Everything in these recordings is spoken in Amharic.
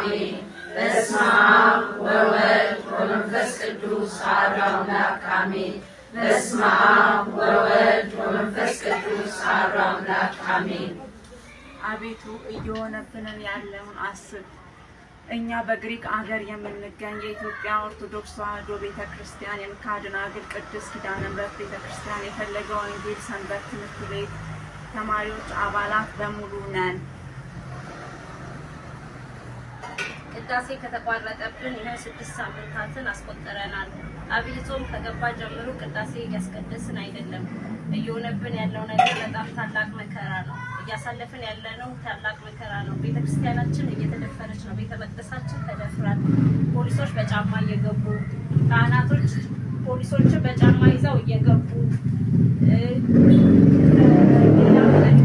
አሜን። በስመ አብ ወወልድ ወመንፈስ ቅዱስ አሐዱ አምላክ አሜን። በስመ አብ ወወልድ ወመንፈስ ቅዱስ አሐዱ አምላክ አሜን። አቤቱ፣ እየሆነብን ያለውን አስብ። እኛ በግሪክ አገር የምንገኝ የኢትዮጵያ ኦርቶዶክስ ተዋሕዶ ቤተ ክርስቲያን የምክሐ ደናግል ቅድስት ኪዳነ ምሕረት ቤተ ክርስቲያን የፈለገ ወንጌል ሰንበት ትምህርት ቤት ተማሪዎች አባላት በሙሉ ነን። ቅዳሴ ከተቋረጠብን ይኸው 6 ሳምንታትን አስቆጥረናል። አብይ ጾም ከገባ ጀምሮ ቅዳሴ እያስቀደስን አይደለም። እየሆነብን ያለው ነገር በጣም ታላቅ መከራ ነው። እያሳለፍን ያለነው ታላቅ መከራ ነው። ቤተክርስቲያናችን እየተደፈረች ነው። ቤተ መቅደሳችን ተደፍሯል። ፖሊሶች በጫማ እየገቡ፣ ካህናቶች ፖሊሶችን በጫማ ይዘው እየገቡ፣ ሌላው ቅዳሴ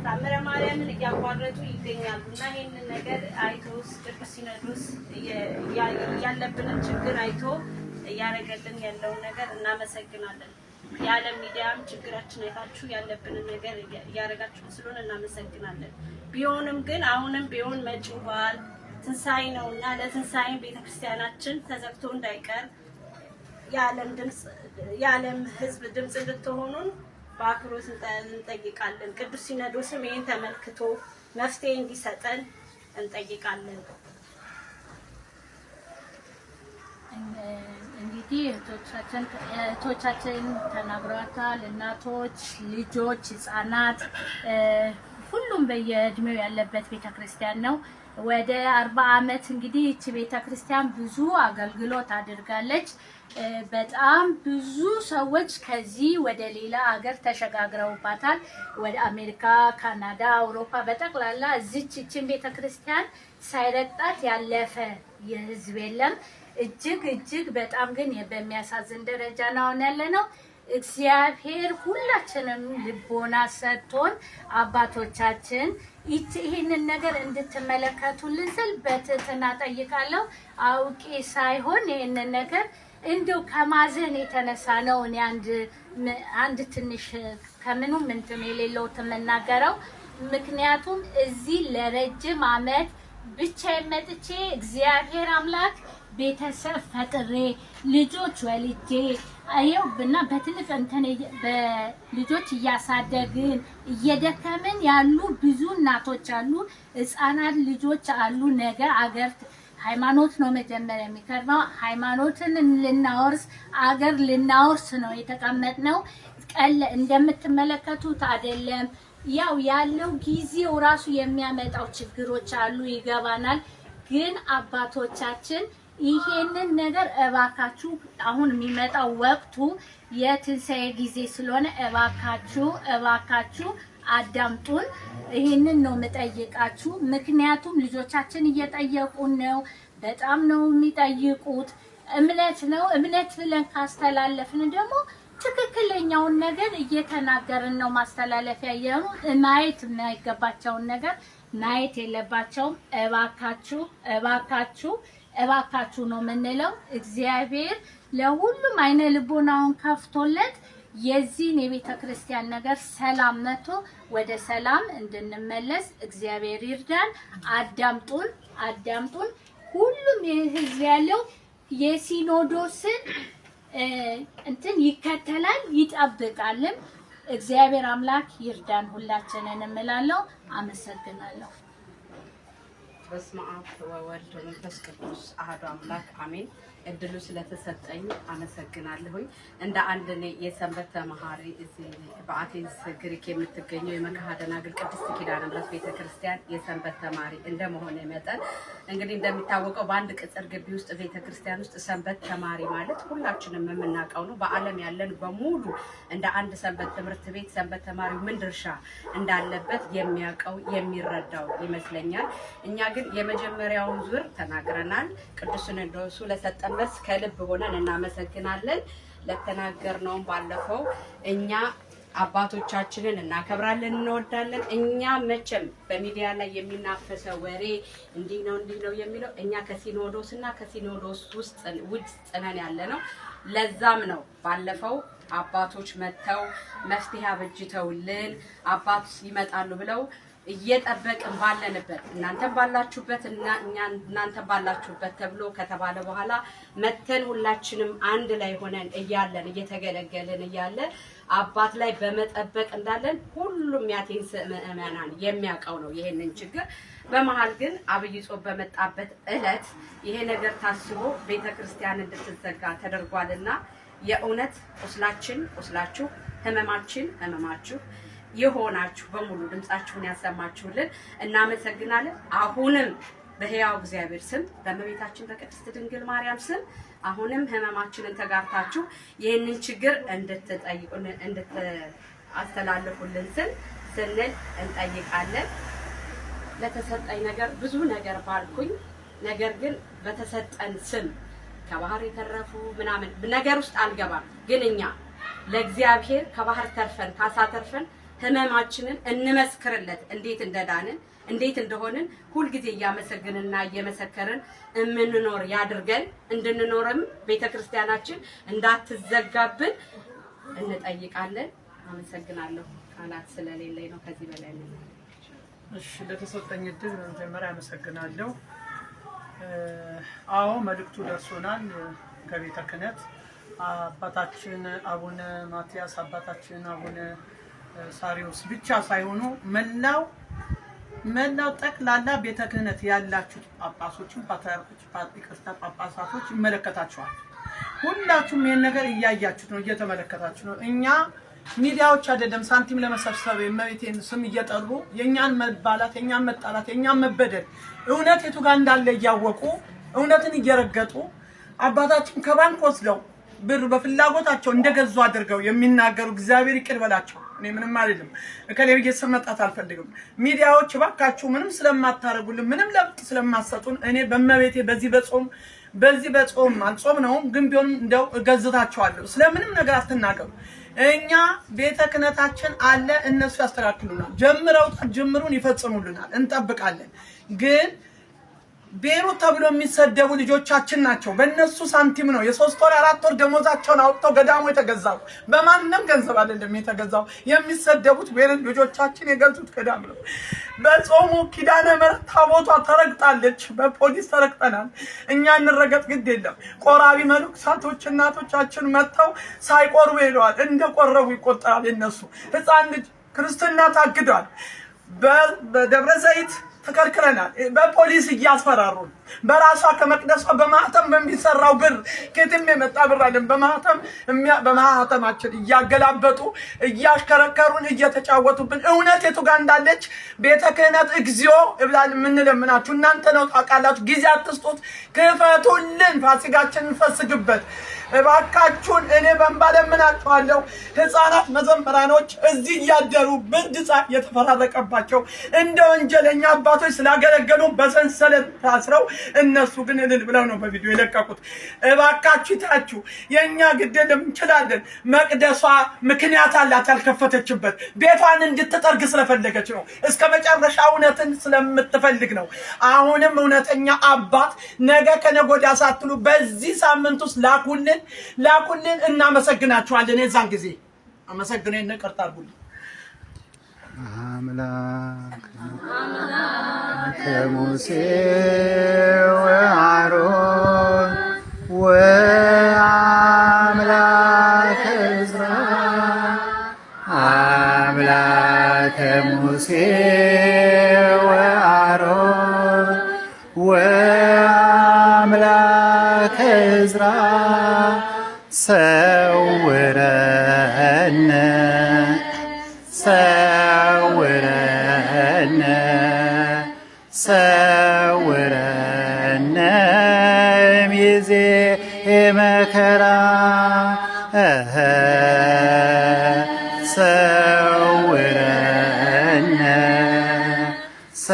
ታምረ ማርያምን እያቋረጡ ይገኛሉ። እና ይህንን ነገር አይቶ ቅዱስ ሲኖዶስ ያለብንን ችግር አይቶ እያደረገልን ያለውን ነገር እናመሰግናለን። የዓለም ሚዲያም ችግራችን አይታችሁ ያለብንን ነገር እያደረጋችሁ ስለሆነ እናመሰግናለን። ቢሆንም ግን አሁንም ቢሆን መጪው በዓል ትንሣኤ ነው እና ለትንሣኤ ቤተክርስቲያናችን ተዘግቶ እንዳይቀር የዓለም ድምጽ፣ የዓለም ሕዝብ ድምጽ እንድትሆኑን በአክብሮት እንጠይቃለን። ቅዱስ ሲኖዶስም ይህን ተመልክቶ መፍትሄ እንዲሰጠን እንጠይቃለን። እንግዲህ እህቶቻችን ተናግረዋታል። እናቶች፣ ልጆች፣ ህጻናት፣ ሁሉም በየእድሜው ያለበት ቤተክርስቲያን ነው። ወደ 40 ዓመት እንግዲህ ይቺ ቤተክርስቲያን ብዙ አገልግሎት አድርጋለች። በጣም ብዙ ሰዎች ከዚህ ወደ ሌላ ሀገር ተሸጋግረውባታል። ወደ አሜሪካ፣ ካናዳ፣ አውሮፓ በጠቅላላ እዚች ይችን ቤተክርስቲያን ሳይረግጣት ያለፈ የህዝብ የለም። እጅግ እጅግ በጣም ግን በሚያሳዝን ደረጃ ነው አሁን ያለነው። እግዚአብሔር ሁላችንም ልቦና ሰጥቶን አባቶቻችን ይህንን ነገር እንድትመለከቱልን ስል በትህትና ጠይቃለሁ። አውቄ ሳይሆን ይህንን ነገር እንደው ከማዘን የተነሳ ነው። እኔ አንድ ትንሽ ከምኑም እንትን የሌለው የምናገረው፣ ምክንያቱም እዚህ ለረጅም ዓመት ብቻዬን መጥቼ እግዚአብሔር አምላክ ቤተሰብ ፈጥሬ ልጆች ወልጄ ይኸው እና በትልቅ እንትን በልጆች እያሳደግን እየደከምን ያሉ ብዙ እናቶች አሉ፣ ህጻናት ልጆች አሉ። ነገ አገር ሃይማኖት ነው መጀመሪያ የሚቀድመው። ሃይማኖትን ልናወርስ፣ አገር ልናወርስ ነው የተቀመጥነው። ቀለ እንደምትመለከቱት አይደለም። ያው ያለው ጊዜው ራሱ የሚያመጣው ችግሮች አሉ፣ ይገባናል። ግን አባቶቻችን ይሄንን ነገር እባካችሁ አሁን የሚመጣው ወቅቱ የትንሣኤ ጊዜ ስለሆነ እባካችሁ እባካችሁ አዳምጡን። ይሄንን ነው የምጠይቃችሁ። ምክንያቱም ልጆቻችን እየጠየቁን ነው። በጣም ነው የሚጠይቁት። እምነት ነው። እምነት ብለን ካስተላለፍን ደግሞ ትክክለኛውን ነገር እየተናገርን ነው ማስተላለፊያ የሆኑ ማየት የማይገባቸውን ነገር ማየት የለባቸውም። እባካችሁ እባካችሁ እባካችሁ ነው የምንለው። እግዚአብሔር ለሁሉም አይነ ልቦናውን ከፍቶለት የዚህን የቤተ ክርስቲያን ነገር ሰላም መጥቶ ወደ ሰላም እንድንመለስ እግዚአብሔር ይርዳን። አዳምጡን፣ አዳምጡን። ሁሉም የህዝብ ያለው የሲኖዶስን እንትን ይከተላል ይጠብቃልም። እግዚአብሔር አምላክ ይርዳን ሁላችንን እምላለሁ። አመሰግናለሁ። በስመ አብ ወወልድ ወመንፈስ ቅዱስ አሐዱ አምላክ አሜን። እድሉ ስለተሰጠኝ አመሰግናለሁኝ። እንደ አንድ እኔ የሰንበት ተማሪ እዚህ በአቴንስ ግሪክ የምትገኘው የመክሐ ደናግል ቅድስት ኪዳነ ምሕረት ቤተክርስቲያን የሰንበት ተማሪ እንደመሆነ መጠን፣ እንግዲህ እንደሚታወቀው በአንድ ቅጽር ግቢ ውስጥ ቤተክርስቲያን ውስጥ ሰንበት ተማሪ ማለት ሁላችንም የምናውቀው ነው። በዓለም ያለን በሙሉ እንደ አንድ ሰንበት ትምህርት ቤት ሰንበት ተማሪው ምን ድርሻ እንዳለበት የሚያውቀው የሚረዳው ይመስለኛል። እኛ ግን የመጀመሪያውን ዙር ተናግረናል። ቅዱስ ሲኖዶሱ ለሰጠን መልስ ከልብ ሆነን እናመሰግናለን። ለተናገርነውም ባለፈው እኛ አባቶቻችንን እናከብራለን፣ እንወዳለን። እኛ መቼም በሚዲያ ላይ የሚናፈሰው ወሬ እንዲህ ነው እንዲህ ነው የሚለው እኛ ከሲኖዶስ እና ከሲኖዶስ ውስጥ ውጭ ነን ያለነው። ለዛም ነው ባለፈው አባቶች መጥተው መፍትሄ አበጅተውልን አባት ይመጣሉ ብለው እየጠበቅን ባለንበት እናንተም ባላችሁበት እና እኛ እናንተም ባላችሁበት ተብሎ ከተባለ በኋላ መተን ሁላችንም አንድ ላይ ሆነን እያለን እየተገለገልን እያለ አባት ላይ በመጠበቅ እንዳለን ሁሉም የአቴንስ ምዕመናን የሚያውቀው ነው ይሄንን ችግር። በመሀል ግን አብይ ጾም በመጣበት እለት ይሄ ነገር ታስቦ ቤተክርስቲያን እንድትዘጋ ተደርጓልና የእውነት ቁስላችን ቁስላችሁ፣ ህመማችን ህመማችሁ የሆናችሁ በሙሉ ድምጻችሁን ያሰማችሁልን እናመሰግናለን። አሁንም በሕያው እግዚአብሔር ስም በእመቤታችን በቅድስት ድንግል ማርያም ስም አሁንም ህመማችንን ተጋርታችሁ ይህንን ችግር እንድትጠይቁን እንድታስተላልፉልን ስንል እንጠይቃለን። ለተሰጠኝ ነገር ብዙ ነገር ባልኩኝ፣ ነገር ግን በተሰጠን ስም ከባህር የተረፉ ምናምን ነገር ውስጥ አልገባም። ግን እኛ ለእግዚአብሔር ከባህር ተርፈን ካሳ ተርፈን ህመማችንን እንመስክርለት፣ እንዴት እንደዳንን እንዴት እንደሆንን ሁልጊዜ እያመሰግንና እየመሰከርን እምንኖር ያድርገን። እንድንኖርም ቤተክርስቲያናችን እንዳትዘጋብን እንጠይቃለን። አመሰግናለሁ። ቃላት ስለሌለኝ ነው ከዚህ በላይ ነው። እሺ፣ ለተሰጠኝ እድል በመጀመሪያ አመሰግናለሁ። አዎ፣ መልእክቱ ደርሶናል ከቤተ ክህነት። አባታችን አቡነ ማትያስ፣ አባታችን አቡነ ሳሪዎስ ብቻ ሳይሆኑ መላው ጠቅላላ ቤተ ክህነት ያላችሁት ጳጳሶችን፣ ፓትርያርኮች፣ ይቅርታ ጳጳሳቶች ይመለከታችኋል። ሁላችሁም ይሄን ነገር እያያችሁት ነው፣ እየተመለከታችሁ ነው። እኛ ሚዲያዎች አይደለም ሳንቲም ለመሰብሰብ የእመቤቴን ስም እየጠሩ የእኛን መባላት፣ የእኛን መጣላት፣ የእኛን መበደል እውነት የቱ ጋር እንዳለ እያወቁ እውነትን እየረገጡ አባታችን ከባንክ ወስደው ብር በፍላጎታቸው እንደገዙ አድርገው የሚናገሩ እግዚአብሔር ይቅር በላቸው። እኔ ምንም አይደለም፣ እከሌ ብዬ ስም መጥራት አልፈልግም። ሚዲያዎች እባካችሁ ምንም ስለማታደርጉልን፣ ምንም ለውጥ ስለማትሰጡን እኔ በእመቤቴ በዚህ በጾም አልጾም ነው ግን ቢሆንም እንደው እገዝታቸዋለሁ። ስለምንም ነገር አትናገሩ። እኛ ቤተ ክህነታችን አለ፣ እነሱ ያስተካክሉናል። ጀምረውታል፣ ጅምሩን ይፈጽሙልናል፣ እንጠብቃለን። ግን ቤሩት ተብሎ የሚሰደቡ ልጆቻችን ናቸው። በእነሱ ሳንቲም ነው የ3 ወር 4 ወር ደሞዛቸውን አውጥተው ገዳሙ የተገዛው። በማንም ገንዘብ አይደለም የተገዛው። የሚሰደቡት ቤሩት ልጆቻችን የገዙት ገዳም ነው። በጾሙ ኪዳነ ምሕረት ታቦቷ ተረግጣለች። በፖሊስ ተረግጠናል። እኛ እንረገጥ ግድ የለም። ቆራቢ መነኮሳቶች እናቶቻችን መጥተው ሳይቆርቡ ሄደዋል። እንደ ቆረቡ ይቆጠራል። የነሱ ህፃን ልጅ ክርስትና ታግዷል። በደብረ ዘይት ተከልክለናል። በፖሊስ እያስፈራሩን በራሷ ከመቅደሷ በማህተም በሚሰራው ብር ከየትም የመጣ ብር አለን። በማህተማችን እያገላበጡ እያሽከረከሩን እየተጫወቱብን እውነት የቱ ጋር እንዳለች ቤተ ክህነት እግዚኦ ብላን የምንለምናችሁ እናንተ ነው ታውቃላችሁ። ጊዜ አትስጡት፣ ክፈቱልን፣ ፋሲካችንን እንፈስግበት እባካችሁን። እኔ በእንባ ለምናችኋለሁ። ህፃናት መዘምራኖች እዚህ እያደሩ ብርድ ፀሐይ የተፈራረቀባቸው እንደ ወንጀለኛ አባቶች ስላገለገሉ በሰንሰለት ታስረው እነሱ ግን እልል ብለው ነው በቪዲዮ የለቀቁት። እባካችሁ ይታችሁ የእኛ ግድ የለም እንችላለን። መቅደሷ ምክንያት አላት ያልከፈተችበት ቤቷን እንድትጠርግ ስለፈለገች ነው። እስከ መጨረሻ እውነትን ስለምትፈልግ ነው። አሁንም እውነተኛ አባት ነገ ከነገ ወዲያ ሳትሉ በዚህ ሳምንት ውስጥ ላኩልን፣ ላኩልን። እናመሰግናችኋለን። የዛን ጊዜ አመሰግነ ይቅርታ አድርጉልኝ። አምላክ ከሙሴ ወአሮን ወአምላከ ዕዝራ፣ አምላከ ሙሴ ወአሮን ወአምላከ ዕዝራ፣ ሰውረነ፣ ሰውረነ፣ ሰውረነ እምይእዜ መከራ፣ ሰውረነ፣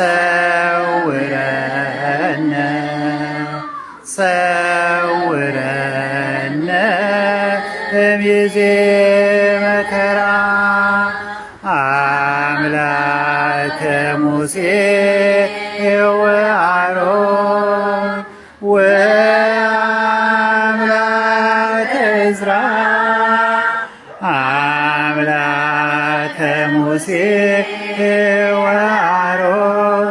ሰውረነ፣ ሰውረነ እምይእዜ መከራ። አምላከ ሙሴ ወአሮን ወአምላከ ሙሴ ወአሮን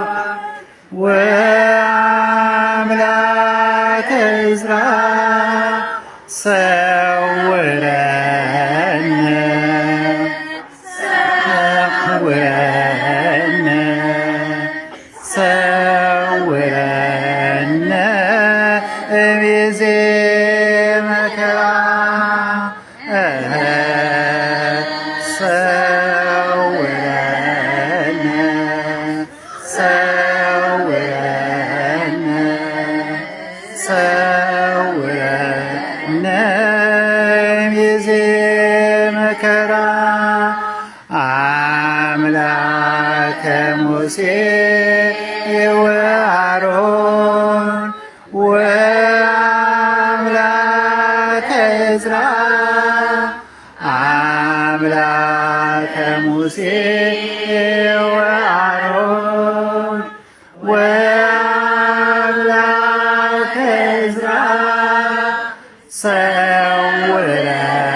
ወአምላከ ዕዝራ ሰውረነ ሰውረነ ሰውረነ እምይእዜ መከራ ሰውረነ ሰውረነ ሰውረነ እምይእዜ መከራ አምላከ ሙሴ ወአሮን ወአምላከ ዕዝራ አምላከ ሙሴ ወአሮን ወአምላከ ዕዝራ ሰውረነ።